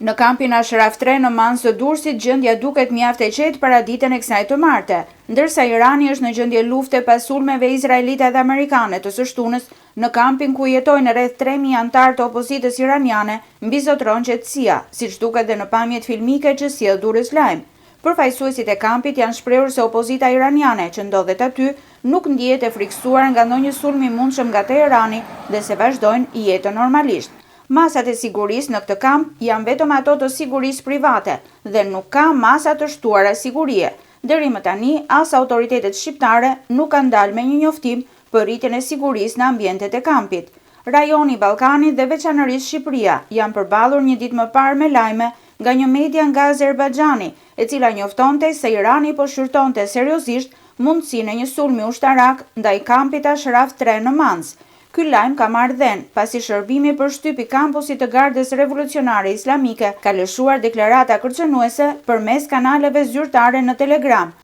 Në kampin Ashraf 3 në Manzë të Durrësit gjendja duket mjaft e qetë paraditen e kësaj të marte. Ndërsa Irani është në gjendje lufte pas sulmeve izraelite dhe amerikane të së shtunës, në kampin ku jetojnë rreth 3000 anëtarë të opozitës iraniane, mbizotëron qetësia, siç duket dhe në pamjet filmike që sjell Durrës Lajm. Përfaqësuesit e kampit janë shprehur se opozita iraniane që ndodhet aty nuk ndihet e frikësuar nga ndonjë sulm i mundshëm nga Teherani dhe se vazhdojnë jetën normalisht. Masat e sigurisë në këtë kamp janë vetëm ato të sigurisë private dhe nuk ka masa të shtuara sigurie. Deri më tani, as autoritetet shqiptare nuk kanë dalë me një njoftim për rritjen e sigurisë në ambientet e kampit. Rajoni i Ballkanit dhe veçanërisht Shqipëria janë përballur një ditë më parë me lajme nga një media nga Azerbajxhani, e cila njoftonte se Irani po shqyrtonte seriozisht mundësinë e një sulmi ushtarak ndaj kampit Ashraf 3 në Manzë. Ky lajm ka marrë dhenë, pasi shërbimi për shtyp i kampusit të Gardës Revolucionare Islamike ka lëshuar deklarata kërcënuese përmes kanaleve zyrtare në Telegram.